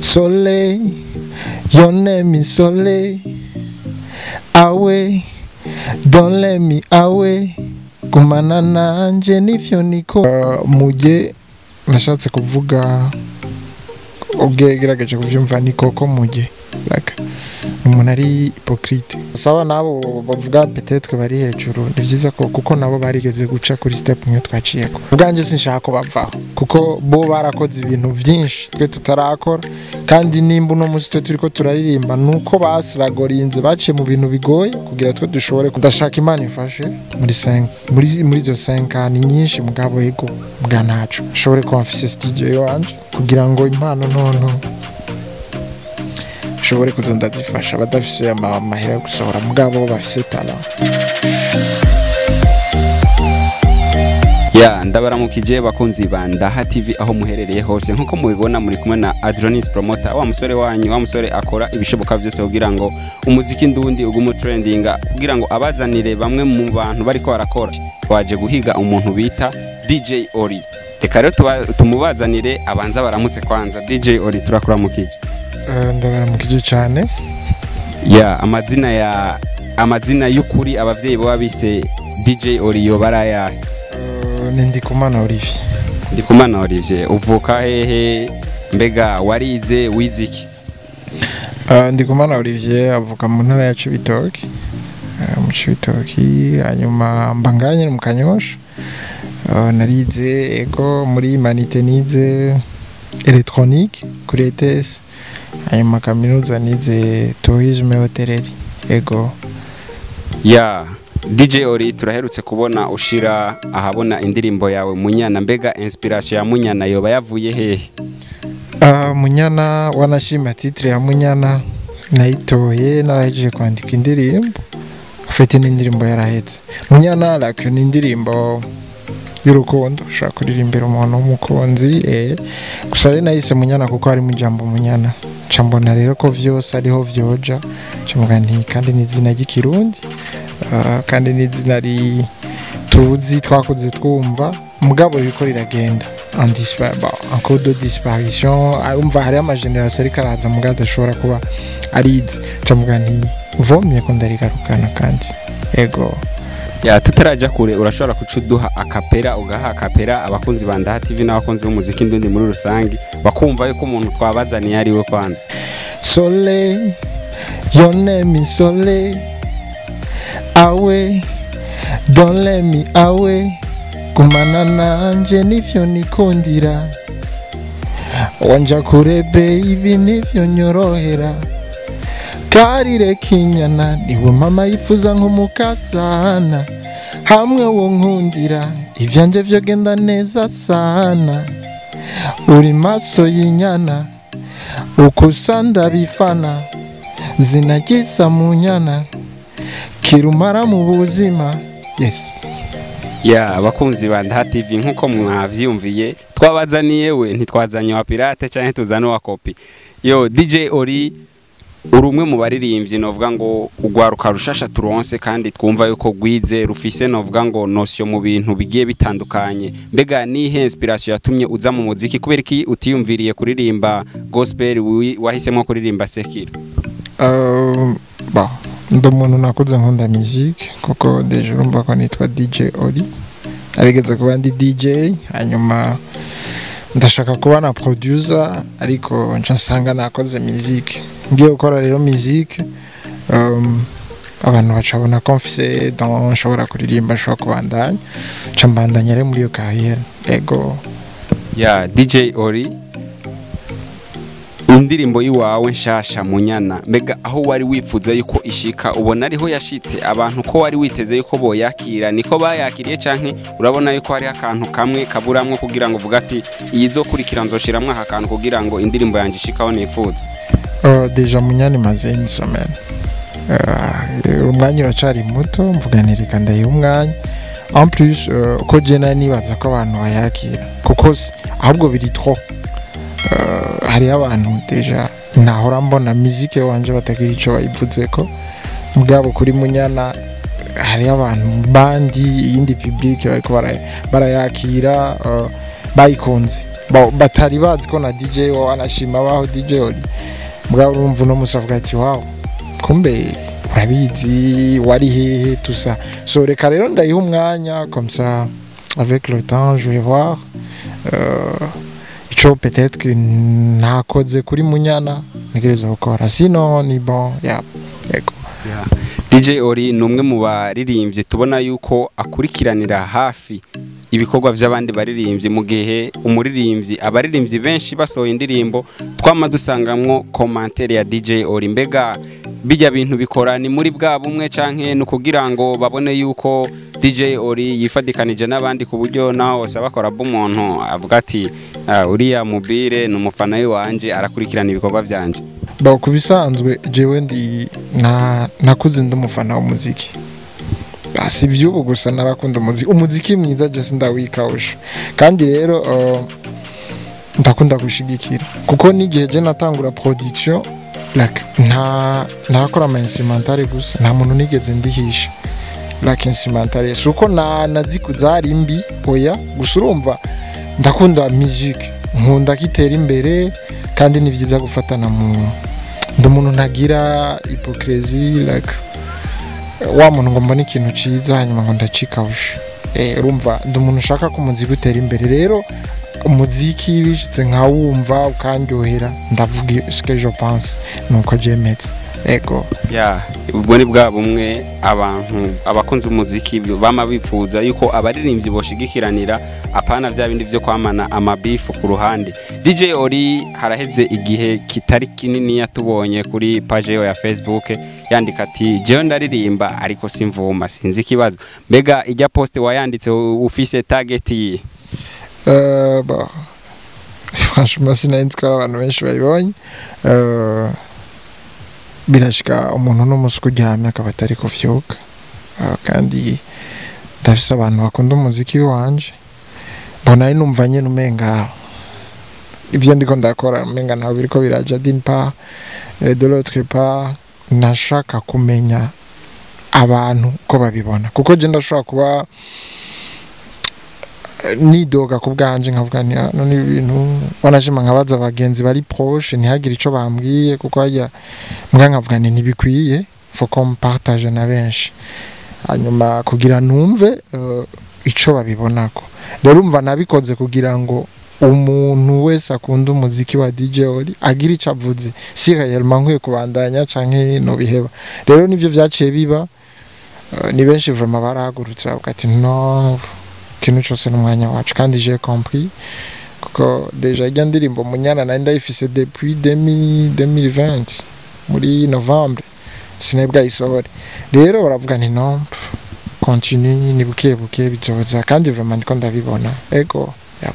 Soleil, your name is Soleil. Away, don't let me away. Gumana nanje nivyo niko. Muje nashatse kuvuga ubwegerageje kuvyumva ni koko muje like umuntu ari hypocrite. Saba nabo bavuga peut-être bari hejuru, ni vyiza ko kuko nabo barigeze guca kuri step imwe twaciyeko. Ubwanje sinshaka ko bavaho kuko bo barakoze ibintu vyinshi twe tutarakora, kandi nimba uno munsi twe turiko turaririmba nuko basiragorinze baciye mu bintu bigoye kugira twe dushobore. Ndashaka Imana ifashe muri 5 muri izo 5 ni nyinshi mugabo yego bwa ntaco nshobore kuba mfise studio yanje kugira ngo impano ntonto nshobore kuza ndazifasha abadafise amahera yo gusohora mugabo bafise talent. Ya ndabaramukije bakunzi ba Ndaha TV aho muherereye hose, nkuko mubibona muri kumwe na Adronis Promoter, wa musore wanyu, wa musore akora ibishoboka byose kugira ngo umuziki ndundi ugume trendinga, kugira ngo abazanire bamwe mu bantu bariko barakora. Twaje guhiga umuntu bita DJ Ori. Reka rero tumubazanire abanza baramutse kwanza. DJ Ori, turakuramukije. Ndabaramukije cyane. Ya amazina y'ukuri abavyeyi baba bise DJ Ori yo barayahe? Ni Ndikumana Olivier. Ndikumana Olivier, uvuka hehe? Mbega warize, wize iki? Ndikumana Olivier avuka mu ntara ya Cibitoke, mu Cibitoke, hanyuma mbanganye mu Kanyosha. Narize ego muri humanité, nize électronique kuri ETS, hanyuma kaminuza nize tourisme hôtellerie. Ego. Ya DJ Ori, turaherutse kubona ushira ahabona indirimbo yawe Munyana. Mbega inspiration ya Munyana yoba yavuye hehe? Munyana wanashima titre ya Munyana nayitoye narahejeje kwandika indirimbo, afite n'indirimbo yarahetse. Munyana like ni indirimbo y'urukundo, ushobora kuririmbira umuntu w'umukunzi. Gusa rero nahise Munyana kuko harimo ijambo Munyana, nca mbona rero ko vyose ariho vyoja, nca nti kandi ni izina ry'ikirundi, kandi ni izina tuzi twakuze twumva, mugabo ririko riragenda en cours de disparition. Umva hariho ama génération ariko araza mugabo adashobora kuba arizi, nca mvuga nti vomye ko ndarigarukana kandi ego. Ya tutaraja kure, urashobora kucuduha akapera, ugaha akapera abakunzi ba Ndaha TV n'abakunzi b'umuziki ndundi muri rusangi bakumva yuko umuntu twabazaniye ari we kwanza. Soleil, your name is Soleil. Away, don't let me away. Gumana nanje nivyo nikundira, wanja kure baby nivyo nyorohera. Karire kinyana niwe mama yifuza nk'umukasana, hamwe wo nkundira ivyanje vyogenda neza sana. Uri maso y'inyana ukusanda bifana, zinagisa munyana kirumara mu buzima. Yes. Ya abakunzi ba Ndaha TV, nkuko mwavyumviye twabazaniye we, ntitwazanye wa pirate canke tuzane wa copy. Yo DJ Ori, uri umwe mu baririmbyi novuga ngo ugwaruka rushasha turonse kandi twumva yuko gwize rufise novuga ngo notion mu bintu bigiye bitandukanye. Mbega nihe inspiration yatumye uza mu muziki? Kubera iki utiyumviriye kuririmba gospel, wahisemo kuririmba sekiro? Bon, ndi umuntu nakuze nkunda musique kuko deja urumva ko nitwa DJ Ori, narigeze kuba ndi DJ, hanyuma ndashaka kuba na producer, ariko nca nsanga nakoze musique. Ngiye gukora rero musique, abantu bacabona ko mfise don, nshobora kuririmba, nshobora kubandanya, nca mbandanya rero muri iyo carrière. Ego. Ya DJ Ori, indirimbo yiwawe nshasha Munyana, mbega aho wari wifuza yuko ishika ubona ariho yashitse? Abantu ko wari witeze yuko boyakira niko bayakiriye, canke urabona yuko hari akantu kamwe kaburamwo kugira ngo uvuga ati iyizokurikira nzoshiramwo aka kantu kugira ngo indirimbo yanje ishikaho nifuza? Deja Munyana imaze une semaine. Umwanya uracari muto, mvuga nti reka ndayihe umwanya. En plus ko je nari nibaza ko abantu bayakira kuko ahubwo biri trop. Hariho abantu deja nahora mbona musique wanje batagira ico bayivuzeko, mugabo kuri Munyana hariho abantu bandi iyindi public bariko barayakira, bayikunze. Batari bazi ko na DJ wa anashima baho DJ Oli, mugabo urumva uno musi avuga ati: "Wow, kumbe urabizi, wari hehe?" Tout ça. So reka rero ndayiha umwanya, comme ça avec le temps je vais voir ico peut-être que ntakoze kuri Munyana ntegereza gukora. Sinon ni bon, yeah, yego. Yeah. DJ Ori ni umwe mu baririmbyi tubona yuko akurikiranira hafi ibikorwa by'abandi baririmbyi, mu gihe umuririmbyi, abaririmbyi benshi basohoye indirimbo twama dusangamwo commentaire ya DJ Ori. Mbega bijya bintu bikora ni muri bwa bumwe, canke ni ukugira ngo babone yuko DJ Ori yifadikanije n'abandi, ku buryo naho hose bakora umuntu avuga ati: "Ah, uriya mubire ni umufana wanje, arakurikirana ibikorwa byanje"? Ba, ku bisanzwe jewe ndi na nakuze ndi umufana w'umuziki. Ah, si iby'ubu gusa, narakunda umuziki, umuziki mwiza je sindawikawusha. Kandi rero ndakunda gushigikira, kuko n'igihe je natangura production, like nta narakora ama instrumental gusa, nta muntu nigeze ndihisha like instrumental. Si uko na naziku zari mbi, oya, gusa urumva ndakunda musique, nkunda ko itera imbere, kandi ni byiza gufatana mu ndi umuntu ntagira hypocrisie, like wa muntu ngo mbone ikintu ciza hanyuma ngo ndacikawusha. Urumva ndi umuntu ushaka ko umuziki utera imbere. Rero umuziki bishitse nkawumva ukandyohera, ndavuga ce que je pense, nuko jemetse, ego. Ya, ubwo ni bwa bumwe abantu abakunzi b'umuziki bama bifuza yuko abaririmbyi boshigikiranira, apana bya bindi byo kwamana amabifu ku ruhande. DJ Ori, haraheze igihe kitari kinini yatubonye kuri page yo ya Facebook yandika ati: "Jewe ndaririmba ariko simvuma, sinzi ikibazo." Mbega ijya post wayanditse ufise target yihe? Bah, franchement sinari nzi ko hari abantu benshi babibonye. Birashika umuntu n'umunsi uryamye akaba atari kuvyuka. Kandi ndafise abantu bakunda umuziki wanje. Mbona ari numva nyene umenga ibyo ndiko ndakora umenga ntaho biriko biraja d'une part, de l'autre part nashaka kumenya abantu ko babibona, kuko je ndashobora kuba nidoga ku bwanje, nkavuga nti: "Ah, none ibi bintu." Wanashima nkabaza abagenzi bari proche, ntihagire ico bambwiye, kuko hajya mbwa nkavuga nti ntibikwiye, faut qu'on partage na benshi, hanyuma kugira numve ico babibonako. Rero umva nabikoze kugira ngo umuntu wese akunda umuziki wa DJ Oli agira ico avuze si réellement nkwiye kubandanya canke no biheba. Rero nivyo vyaciye biba. Ni benshi vraiment barahagurutse bavuga ati: "No, ikintu cyose n'umwanya wacu." Kandi j'ai compris, kuko déjà ijya ndirimbo Munyana nari ndayifise depuis 2020 muri novembre, sinari bwayisohore. Rero baravuga nti: "No, continue, ni buke buke bizoza." Kandi vraiment ndiko ndabibona, ego, yeah.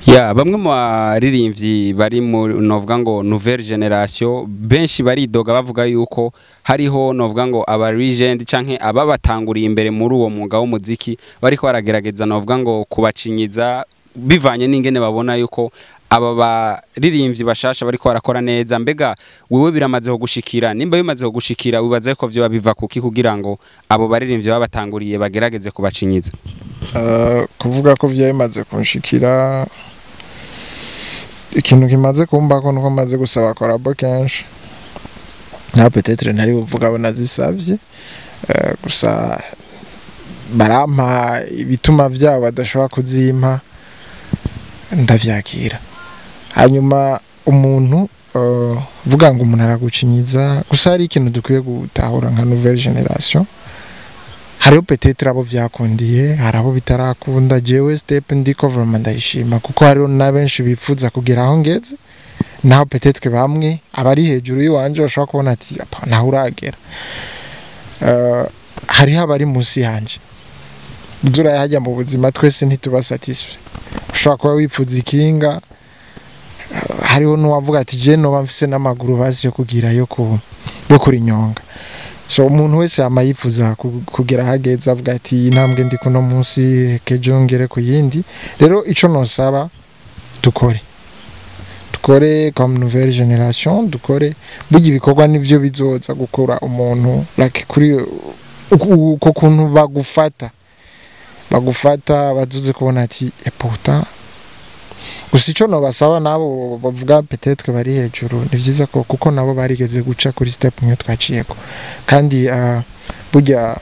Ya, bamwe mu baririmbyi bari mu novuga ngo nouvelle génération, benshi baridoga bavuga yuko hariho novuga ngo aba legend canke ababatanguriye imbere muri uwo mwuga w'umuziki bariko baragerageza novuga ngo kubacinyiza, bivanye n'ingene babona yuko aba baririmbyi bashasha bariko barakora neza. Mbega wewe biramaze kugushikira? Nimba bimaze kugushikira, wibaza ko vyoba biva kuki kugira ngo abo baririmbyi babatanguriye bagerageze kubacinyiza? Kuvuga ko byamaze kunshikira, ikintu kimaze kumbako nuko maze gusaba collabo kenshi, nta peut-être ntari buvuga abo nazisavye. Gusa barampa ibituma vyabo badashobora kuzimpa, ndavyakira. Hanyuma umuntu vuga ngo umuntu aragucinyiza, gusa hari ikintu dukwiye gutahura nka nouvelle génération: hariho peut-être abo vyakundiye, hari abo bitarakunda. Jewe step ndiko vraiment ndayishima, kuko hariho na benshi bifuza kugera aho ngeze, naho peut-être bamwe abari hejuru y'iwanje bashobora kubona ati: "Apa, naho uragera." Hariho abari munsi yanje. Uzurayahajya mu buzima, twese ntituba satisfait. Ushobora kuba wifuza ikinga, hariho n'uwavuga ati: "Je noba mfise n'amaguru basi yo kugira yo kurinyonga." So umuntu wese yama yifuza kugera ahageze, avuga ati: "Iyi ntambwe ndi kuno munsi, reka ejo ngere ku yindi." Rero ico nosaba, dukore, dukore comme nouvelle génération, dukore. Burya ibikorwa nivyo bizoza gukora umuntu like kuri uko kuntu bagufata, bazuze kubona ati: "Et pourtant Gusa ico nobasaba nabo bavuga peut-être bari hejuru, ni vyiza ko kuko nabo barigeze guca kuri step imwe twaciyeko, kandi burya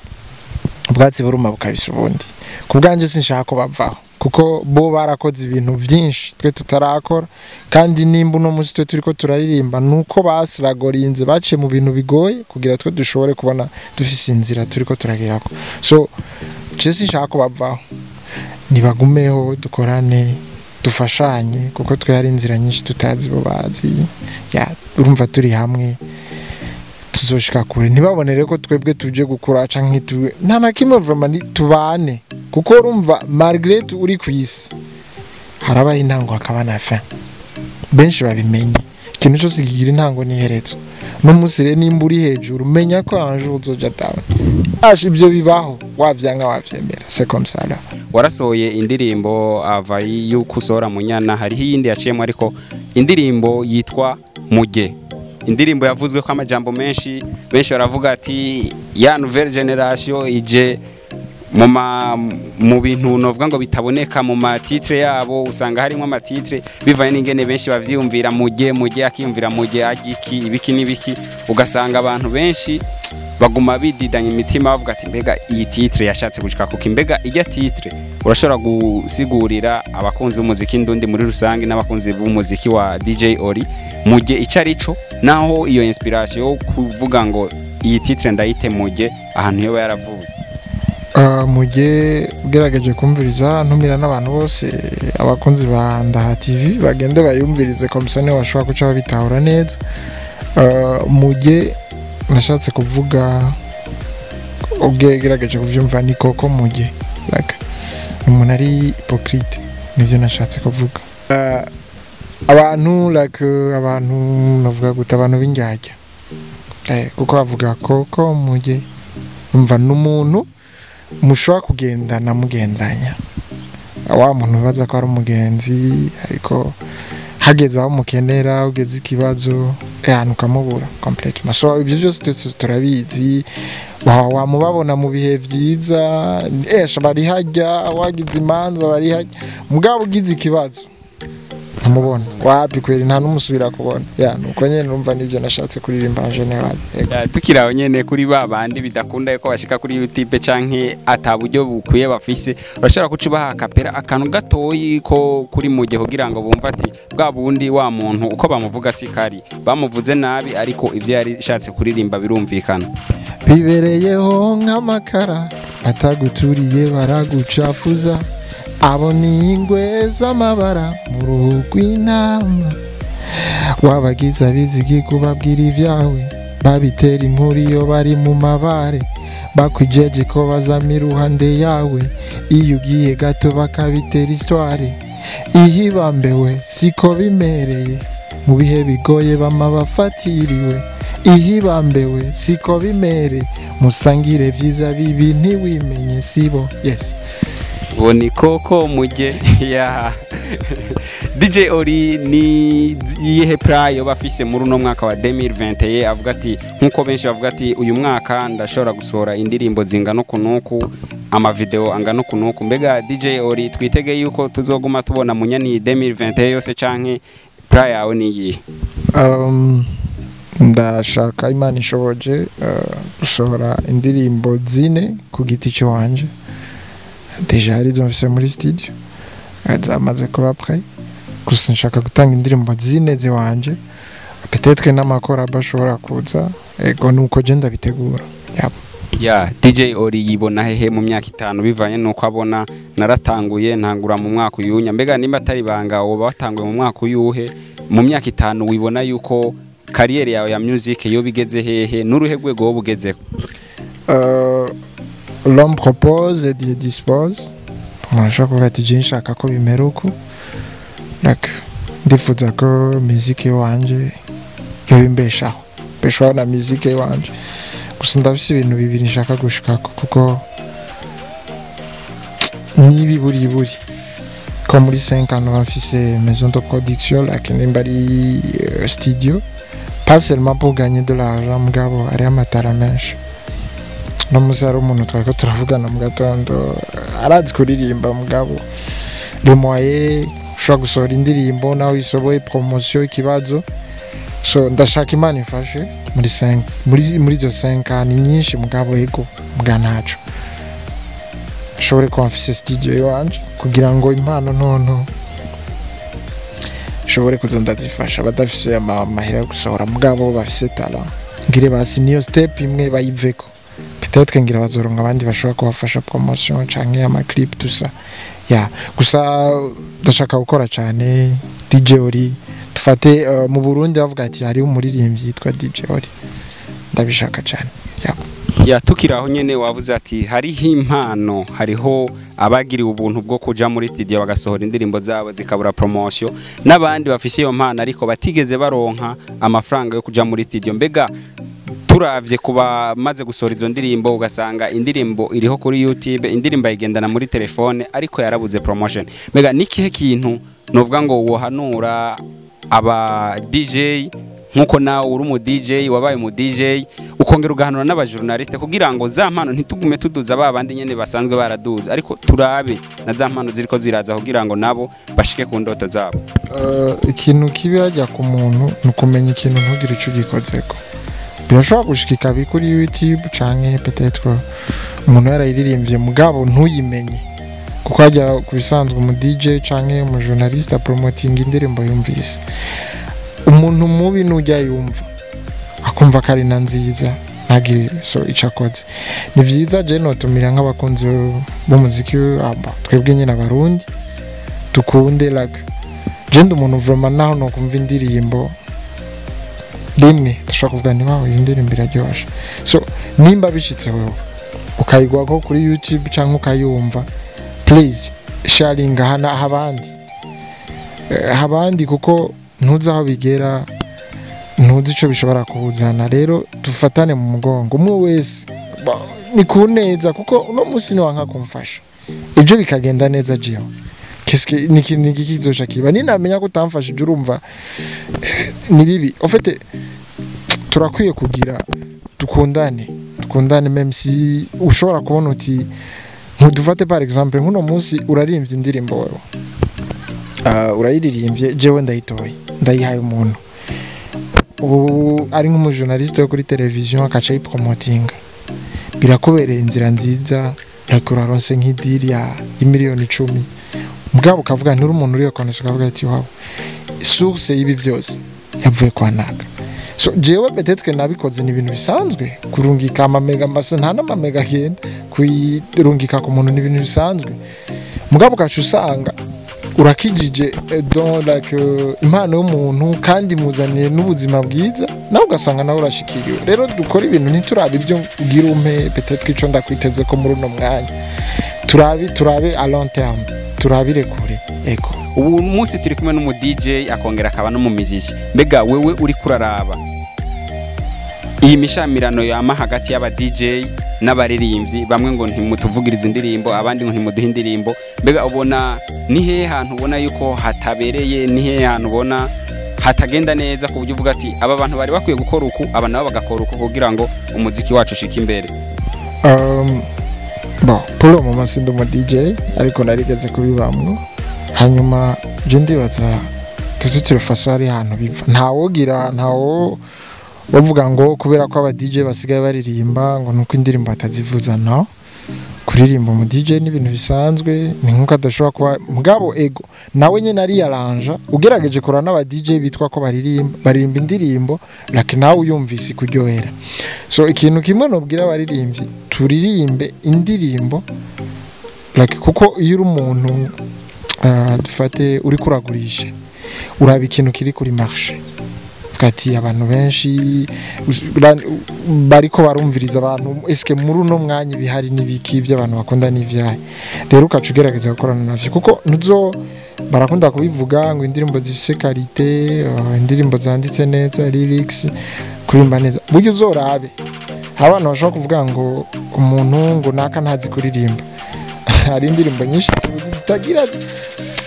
ubwatsi buruma bukabisa ubundi. Ku bwanje sinshaka ko bavaho, kuko bo barakoze ibintu byinshi twe tutarakora, kandi nimba uno munsi twe turiko turaririmba nuko basiragorinze, baciye mu bintu bigoye kugira twe dushobore kubona dufise inzira turiko turagerako. So je sinshaka ko bavaho, nibagumeho, dukorane, dufashanye, kuko twe hari inzira nyinshi tutazi bo bazi. Ya, urumva turi hamwe tuzoshika kure. Ntibabonere ko twebwe tuje gukura canke nta na kimwe, vraiment ni tubane, kuko urumva malgré tout uri kwisi harabaho intango hakaba na fin. Benshi babimenye, ikintu cyose kigira intango n'iherezo. N'umunsi rero nimba uri hejuru, menya ko un jour uzoja down. Ash, ibyo bibaho, wavyanka wavyemera, c'est comme ça là. Warasohoye indirimbo ava yuko usohora Munyana, hariho iyindi yaciyemo, ariko indirimbo yitwa Muge, indirimbo yavuzwe ko amajambo menshi. Benshi baravuga ati ya nouvelle génération ije mu bintu novuga ngo bitaboneka mu ma titre yabo. Usanga harimo ama titre bivanye n'ingene benshi bavyiyumvira. Muge, Muge, akiyumvira Muge agiki ibiki n'ibiki, ugasanga abantu benshi baguma bididanya imitima bavuga ati mbega iyi titre yashatse gushika kuki? Mbega ijya titre urashobora gusigurira abakunzi b'umuziki ndundi muri rusange n'abakunzi b'umuziki wa DJ Ori Muge icyo ari cyo, naho iyo inspiration yo kuvuga ngo iyi titre ndayite Muge, ahantu yoba yaravuye? Muge ugerageje kumviriza, ntumira n'abantu bose, abakunzi ba Ndaha TV, bagende bayumvirize comme ça niho bashobora guca babitahura neza. Muge nashatse kuvuga, ugerageje kuvyumva, ni koko muge like umuntu ari hypocrite, nivyo nashatse kuvuga. Abantu like abantu navuga gute, abantu b'indyarya, kuko bavuga koko muge, umva n'umuntu mushobora kugendana mugenzanya, wa muntu ubaza ko ari umugenzi, ariko hageze aho mukenera, ugeze ikibazo ahantu ukamubura complètement. So ibyo byose twese turabizi. Wamubabona mu bihe byiza, esha bari hajya, wagize imanza bari hajya, mugabo ugize ikibazo ntumubona wapi kweri, nta n'umusubira kubona. Ya, nuko nyene numva nivyo nashatse kuririmba en général. Yego. Ya, tukiri aho nyene kuri ba bandi bidakunda yuko bashika kuri YouTube canke ata buryo bukwiye bafise, urashobora kuca ubaha acapella akantu gatoyi ko kuri Muge kugira ngo bumve ati bwa bundi wa muntu uko bamuvuga si kari bamuvuze nabi, ariko ibyo yari ishatse kuririmba birumvikana? Bibereyeho nk'amakara, bataguturiye baragucafuza. Abo ni ingwe z'amabara mu ruhu rw'intama. Wabagize abizigi kubabwira ibyawe, babitera inkuru iyo bari mu mabare, bakwijeje ko bazama iruhande yawe, iyo ugiye gato bakabitera iswari. Ihibambewe siko bimereye, mu bihe bigoye bama bafatiriwe. Ihibambewe siko bimere, musangire vyiza bibi ntiwimenye sibo. Yes. Uwo ni koko Muge ya DJ Ori. Ni iyihe plan yoba afise muri uno mwaka wa 2021? Avuga ati nkuko benshi bavuga ati uyu mwaka ndashobora gusohora indirimbo zingana uku nuku, amavideo angana uku nuku. Mbega DJ Ori twitege yuko tuzoguma tubona Munyani 2021 yose, canke plan yawe ni iyihe? Ndashaka, Imana ishoboje, gusohora indirimbo zine ku giti cy'iwanje. Déjà hari izo mfise muri studio, zamaze kuba prêt. Gusa nshaka gutanga indirimbo zine ziwanje, peut-être n'ama collabo ashobora kuza. Ego, nuko je ndabitegura. Yep. Ya, DJ Ori yibona hehe mu myaka 5, bivanye nuko abona naratanguye ntangura mu mwaka uyunya? Mbega nimba atari banga, woba watanguye mu mwaka uyuhe? Mu myaka 5 wibona yuko carrière yawe ya music yo bigeze hehe, n'uruhe rwego woba ugezeho? L'homme propose et Dieu dispose. Umuntu ashobora kuvuga ati je nshaka ko bimera uku, like ndifuza ko musique iwanje yobimbeshaho, mbeshaho na musique iwanje. Gusa ndafise ibintu bibiri nshaka gushikako, kuko nibi buri buri ko muri 5 ans bafise maison de production, like nimba ari studio, pas seulement pour gagner de l'argent, mugabo hariho amatara menshi. No musi hari umuntu twariko turavugana mu gatondo, arazi kuririmba, mugabo les moyens ushobora Ushobora gusohora indirimbo nawe isoboye, promotion ikibazo. So ndashaka Imana ifashe muri 5, muri izo 5 ni nyinshi, mugabo ego bwa ntaco nshobore kuba mfise studio iwanje kugira ngo impano ntonto nshobore kuza ndazifasha badafise amahera yo gusohora, mugabo bafise talent, ngire basi niyo step imwe bayiveko. Peut-être ngira bazoronka abandi bashobora kubafasha promotion canke ama clip, tout ça. Ya, gusa ndashaka gukora cyane DJ Ori, dufate mu Burundi bavuga ati hari umuririmbyi yitwa DJ Ori, ndabishaka cyane, ya. Ya, tukiri aho nyene, wavuze ati hariho impano, hariho abagiriwe ubuntu bwo kuja muri studio bagasohora indirimbo zabo zikabura promotion, n'abandi bafise iyo mpano ariko batigeze baronka amafaranga yo kuja muri studio. Mbega turavye kuba maze gusohora izo ndirimbo, ugasanga indirimbo iriho kuri YouTube, indirimbo ayigendana muri telefone, ariko yarabuze promotion, mbega nikihe kintu novuga ngo wohanura aba DJ, nkuko nawe uri umu DJ, wabaye umu DJ, ukongera ugahanura n'abajournaliste, kugira ngo za mpano ntitugume tuduza ba bandi nyene basanzwe baraduza, ariko turabe na za mpano ziriko ziraza kugira ngo nabo bashike ku ndoto zabo? Ikintu kibi hajya ku muntu ni ukumenya ikintu ntugire icyo ugikozeko. Birashobora gushika ikabi kuri YouTube canke peut-être umuntu yarayiririmbye, mugabo ntuyimenye, kuko hajya ku bisanzwe umu DJ canke umu journaliste apromotinga indirimbo yumvise. Umuntu mubi nujya yumva akumva ko ari na nziza, ntagire so ico akoze. Ni vyiza, je notumira nk'abakunzi b'umuziki aba twebwe nyine Abarundi dukunde, like je ndi umuntu vraiment naho nokumva indirimbo rimwe dushobora kuvuga ni wawe, iyi ndirimbo iraryoshe. So nimba bishitse wewe ukayigwako kuri YouTube cyangwa ukayumva, please sharinga hana abandi, abandi, kuko ntuzi aho bigera, ntuzi ico bishobora kuwuzana. Rero dufatane mu mugongo, umwe wese ni ku neza, kuko uno munsi ni wanka kumfasha ibyo bikagenda neza, jewe qu'est-ce ni ikintu ni kizoca kiba ninamenya ko utamfashije? Urumva ni bibi. En fait turakwiye kugira dukundane, dukundane, même si ushobora kubona uti ntudufate. Par exemple nk'uno munsi urarimbye indirimbo wewe, urayiririmbye, jewe ndayitoye, ndayihaye umuntu ubu ari nk'umujournaliste wo kuri televiziyo, akaca ayipromotinga, birakubereye inzira nziza, like uraronse nk'idiri ya 10 miliyoni, mugabo ukavuga nturi umuntu uri reconnaissant, ukavuga ati wow, source y'ibi byose yavuye kwa naka. So jewe peut-être que nabikoze ni ibintu bisanzwe, kurungika amamega masa, nta n'amamega agenda, kuyirungika ku muntu ni ibintu bisanzwe, mugabo ukaca usanga urakijije dans like impano y'umuntu kandi muzaniye n'ubuzima bwiza, nawe ugasanga nawe urashikiriwe. Rero dukora ibintu ntiturabe ibyo ugira umpe, peut-être ico ndakwiteze ko muri uno mwanya, turabe à long terme, turabire kure, ego. Ubu munsi turi kumwe n'umu DJ akongera akaba n'umumiziki. Mbega wewe uri kuraraba iyi mishamirano yama hagati y'aba DJ n'abaririmbyi, bamwe ngo ntimutuvugirize indirimbo, abandi ngo ntimuduhe indirimbo, mbega ubona ni hehe hantu ubona yuko hatabereye? Ni hehe hantu ubona hatagenda neza ku buryo uvuga ati aba bantu bari bakwiye gukora uku, aba nabo bagakora uku, kugira ngo umuziki wacu ushike imbere? Bon, pour le moment sindi umu DJ, ariko narigeze kubibamwo. Hanyuma je ndibaza toute façon hari ahantu biva, ntawogira ntawo bavuga ngo kubera ko aba DJ basigaye baririmba ngo nuko indirimbo batazivuza. No kuririmba mu DJ ni ibintu bisanzwe, ni nkuko adashobora kuba, mugabo ego nawe nyene ariyaranja. Ugerageje kurana n'aba DJ bitwa ko baririmba, baririmba indirimbo like nawe uyumvise kuryohera. So ikintu kimwe nobwira abaririmbyi, turirimbe indirimbo like, kuko iyo uri umuntu, dufate uri kuragurisha, uraba ikintu kiri kuri marché, ati abantu benshi bariko barumviriza abantu, eske muri uno mwanya ibihari n'ibiki by'abantu bakunda n'ivyahe? Rero ukaca ugerageza gukorana navyo, kuko ntuzo barakunda kubivuga ngo indirimbo zifise qualité, indirimbo zanditse neza, lyrics, kuririmba neza. Burya uzorabe abantu bashobora kuvuga ngo umuntu ngo naka ntazi kuririmba, hari indirimbo nyinshi tuzi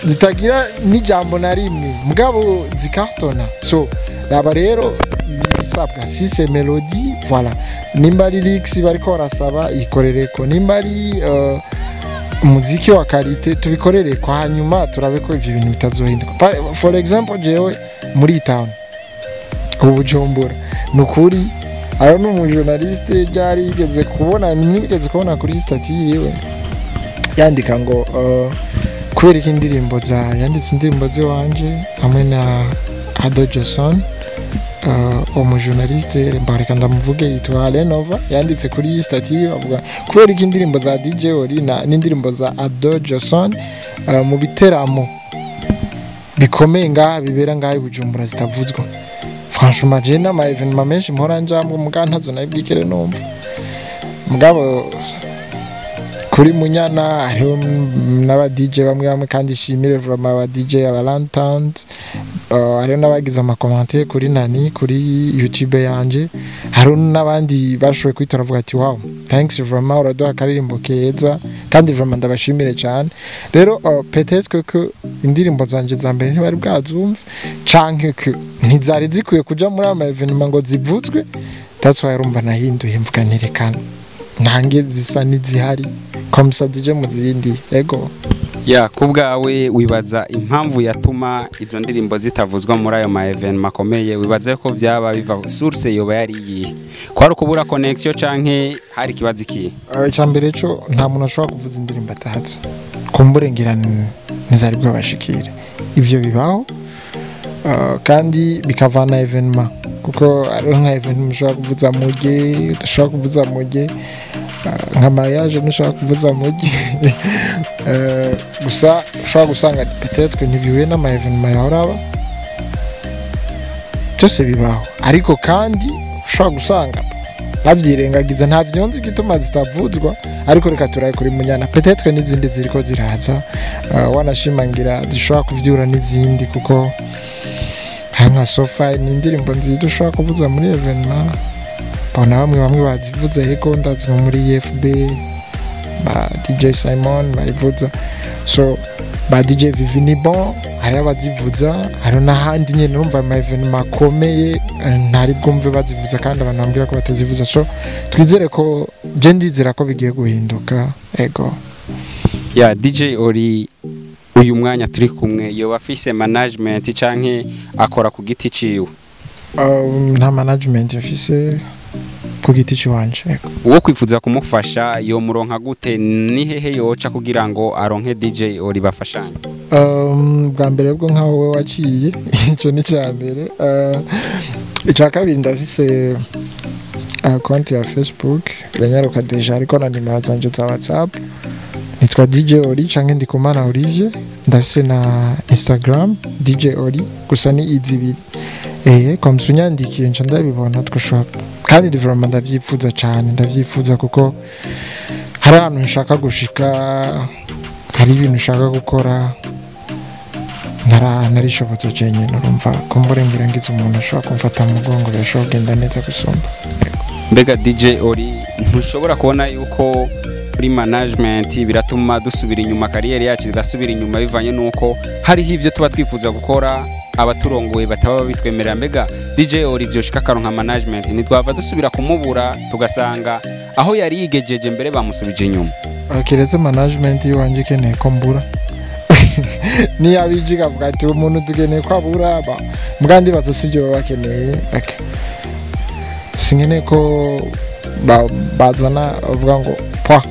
zitagira n'ijambo na rimwe, mugabo zikartona. So raba rero ibisabwa, si c'est mélodie, voilà, nimba ari lyrics bariko barasaba, ikorereko, nimba ari Umuziki wa qualité tubikorere kwa, hanyuma turabe ko ivyo bintu bitazohinduka. For example, jewe muri town ubu Bujumbura, nukuri aho ni umujournaliste ryari yigeze kubona, nigeze kubona kuri statut yiwe yandika ngo kubera ko indirimbo za yanditse, indirimbo ziwanje hamwe na Ado Johnson, umujournaliste, mbareka ndamuvuge, yitwa Lenova, yanditse kuri statut yiwe avuga kubera ko indirimbo za DJ Oli na n'indirimbo za Ado Johnson mu biteramo bikomeye ngaha bibera ngaha i Bujumbura zitavuzwa. Franchement, je n'ama événement menshi mpora njamwo, muga ntazo nabwikere numva. Mugabo kuri Munyana hariho n'aba DJ bamwe bamwe, kandi shimire vraiment aba DJ aba Lantown, hariho n'abagize amacommentaires kuri nani, kuri YouTube yanje. Hariho n'abandi bashoboye kwitora bavuga ati: "Wow, thanks vraiment, uraduha akaririmbo keza." Kandi vraiment ndabashimire cyane. Rero peut-être que indirimbo zanje za mbere ntibari bwazumve, canke que ntizari zikwiye kuja muri ama événement ngo zivuzwe. That's why urumva nahinduye, mvuga ntirekana ntange zisa n'izihari comme ça zije mu zindi, ego. Ya, ku bwawe wibaza impamvu yatuma izo ndirimbo zitavuzwa muri ayo ma événement akomeye, wibaza ko byaba biva, source yoba yari iyihe? Ko ari ukubura connection canke hari ikibazo ikihe? Icya mbere cyo, nta muntu ashobora kuvuza indirimbo atahatse, kumbure ngira ntizari bwabashikire. Ivyo bibaho, kandi bikavana événement, kuko hariho nka événement ushobora kuvuza muge, udashobora kuvuza muge, nka mariage ntushobora kuvuza muge. Gusa ushobora gusanga peut-être ntibihuye n'ama événement yahora aba. Byose bibaho, ariko kandi ushobora gusanga babyirengagiza. Nta vyonzi igituma zitavuzwa, ariko reka turabe kuri Munyana, peut-être n'izindi ziriko ziraza, wanashimangira zishobora kuvyura n'izindi, kuko hari nka Sofa, ni indirimbo nziza ushobora kuvuza muri événement. Bona bamwe bamwe bazivuze heko, ndazi nko muri EFB ba DJ Simon bayivuza, so ba DJ Vivi ni bon, hariho abazivuza, hariho n'ahandi nyine urumva ama événement akomeye, ntari bwumve bazivuza, kandi abantu bambwira ko batazivuza. So twizere ko, je ndizera ko bigiye guhinduka, ego. Ya, DJ Oli uyu mwanya turi kumwe yoba afise management canke akora ku giti ciwe? Nta management mfise, ku giti ciwanje, ego. Uwo kwifuza kumufasha yomuronka gute? Ni hehe yoca kugira ngo aronke DJ Oli bafashanye? Bwa mbere bwo nkaho wowe waciye, icyo ni icya mbere. Icya kabiri, ndafise konti ya Facebook, iranyaruka déjà, ariko na nimero zanje za WhatsApp, nitwa DJ Oli canke Ndikumana Olivier. Ndafise na Instagram, DJ Oli, gusa ni izibiri. Comme unyandikiye nca ndabibona, twashobora. Kandi vraiment ndavyifuza cane, ndavyifuza kuko hari ahantu nshaka gushika, hari ibintu nshaka gukora narishobotse jenyine. Urumva ko mbura ngize umuntu ashobora kumfata mu mugongo, birashobora kugenda neza gusumba. Mbega DJ Oli, ntushobora kubona yuko kuri management biratuma dusubira inyuma, carrière yacu igasubira inyuma, bivanye nuko hariho ivyo tuba twifuza gukora abaturongoye bataba babitwemerera? Mbega DJ Oli vyoshika akaronka management, ntitwava dusubira kumubura, tugasanga aho yari yigejeje mbere bamusubije inyuma? Keretse management iwanjye ikeneye ko mbura, niyo abije ikavuga ati umuntu dukeneye ko abura ba mbwa, ndibaza si ibyo baba bakeneye. Okay. Sinkeneye ko bazana bavuga ngo pa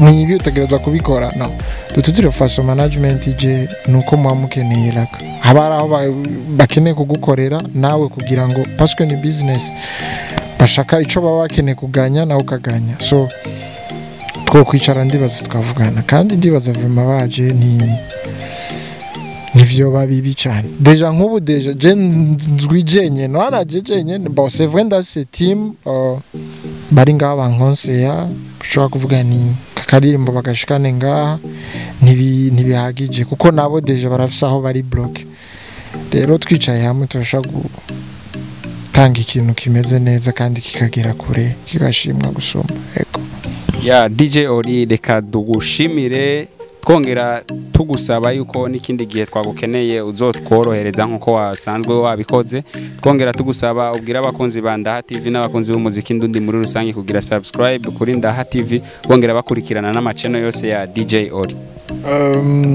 ni ibi utegerezwa kubikora. No dututire faso management ije nuko muba mukeneye raka, haba hari aho bakeneye kugukorera nawe kugira ngo, parce que ni business, bashaka ico baba bakeneye kuganya, nawe ukaganya. So twokwicara, ndibaza tukavugana, kandi ndibaza vraiment baje ni nivyo bibi cyane. Déjà nk'ubu déjà je nzwi jenyene, naraje jenyene. Bon, c'est vrai, ndafise team, bari ngaha bankonseya, ushobora kuvuga ni kakaririmbo bagashikane ngaha, ntibihagije kuko nabo déjà barafise aho bari bloqué. Rero twicaye hamwe turashobora gutanga ikintu kimeze neza kandi kikagera kure, kigashimwa gusumba, ego. Ya, DJ Oli, reka dugushimire. Twongera tugusaba yuko n'ikindi gihe twagukeneye uzotworohereza nk'uko wasanzwe wabikoze. Twongera tugusaba ubwira abakunzi ba Ndaha TV n'abakunzi b'umuziki ndundi muri rusange kugira subscribe kuri Ndaha TV, bongera bakurikirana n'amachannel yose ya DJ Ori.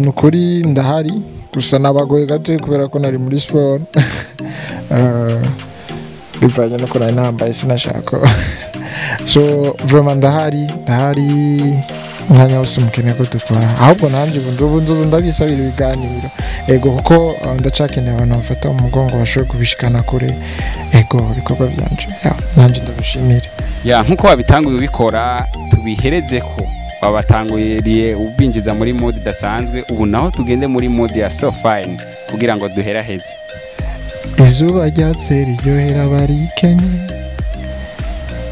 Nukuri ndahari, gusa nabagoye gato kubera ko nari muri sport, bivanye nuko nari nambaye sinashaka. So vraiment ndahari, ndahari umwanya wose mukeneye ko dukora. Ahubwo nanjye ubu nzobu nzoza ndabisabira ibiganiro, ego, kuko ndacakeneye abantu bamfata mu mugongo bashobora kubishikana kure, ego, ibikorwa byanje. Yeah, nanjye ndabishimira. Ya, nkuko wabitanguye ubikora, tubihereze ko wabatanguriye ubinjiza muri mood idasanzwe. Ubu naho tugende muri mood ya so fine kugira ngo duheraheze. Izuba ryatse riryohera abarikenye,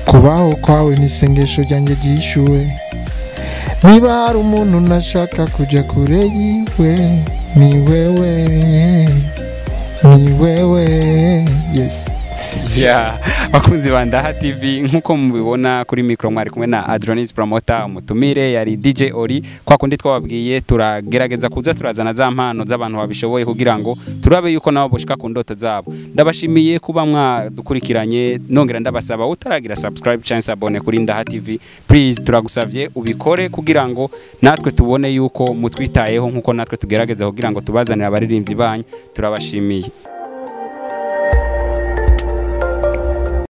kubaho kwawe n'isengesho ryanjye ryishyuwe. Niba hari umuntu nashaka kujya kure yiwe, ni wewe, ni wewe, yes. Ya, bakunzi ba Ndaha TV, nkuko mubibona kuri micro mwari kumwe na Adronis Promoter, umutumire yari DJ Ori. Kwa kundi twababwiye, turagerageza kuza turazana za mpano z'abantu babishoboye kugira ngo turabe yuko nabo boshika ku ndoto zabo. Ndabashimiye kuba mwadukurikiranye, nongera ndabasaba, utaragira subscribe cyangwa s'abonner kuri Ndaha TV, please turagusavye ubikore kugira ngo natwe tubone yuko mutwitayeho nkuko natwe tugerageza kugira ngo tubazanire abaririmbyi banyu. Turabashimiye.